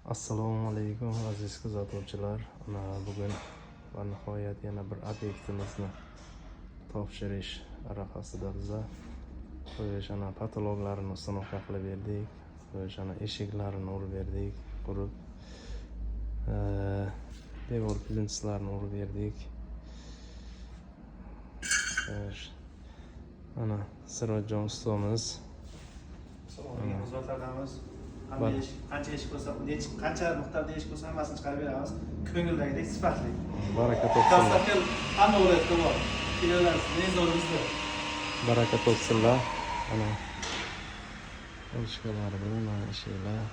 Assalomu alaykum, aziz kuzatuvchilar. Mana bugun va nihoyat yana bir obyektimizni topshirish arafasida biza. Xo'sh, ana potologlarini установка qilib berdik. Xo'sh, ana eshiklarini urib berdik, qurib. Devor plintuslarini urib berdik. Xo'sh, ana Sirojjon ustomiz. Assalomu alaykum, xizmatlardamiz. Bor. Qanday eshik, qancha eshik bo'lsa, qancha miqdorda eshik bo'lsa, hammasini chiqarib beramiz. Ko'ngildagidek sifatli. Baraka topsinlar. Доставка hamma viloyatda bor. Kelaverasiz, eng zo'ri bizda. Baraka topsinlar. Ana ruchkalari bilan mana eshiklar.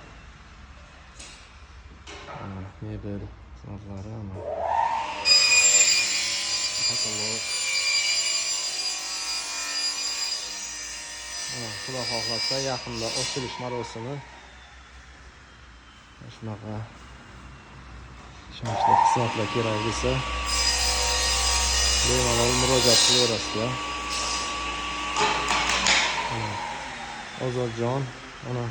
Ana mebel xizmatlari, ana потолок. Ana, Xudo xohlasa, yaqinda ochilish marosimi. Shunaqa ishonchli xizmatlar kerak bo'lsa, bemalol murojaat qilaverasizlar. Ana, Ozodjon, ana.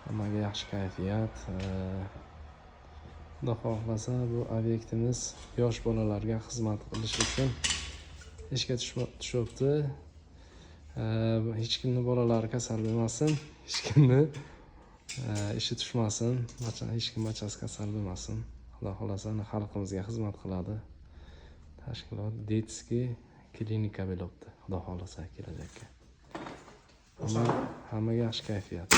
Hammaga yaxshi kayfiyat. Xudo xohlasa, bu obyektimiz yosh bolalarga xizmat qilish uchun ishga tushyapti. Hech kimni bolalari kasal bo'lmasin, hech kimni ishi tushmasin, hech kim bachasi kasal bo'lmasin. Xudo xohlasa, ana xalqimizga xizmat qiladi. Tashkilot детский klinika bo'lyapti. Xudo xohlasa, kelajakka. Hammaga yaxshi kayfiyat.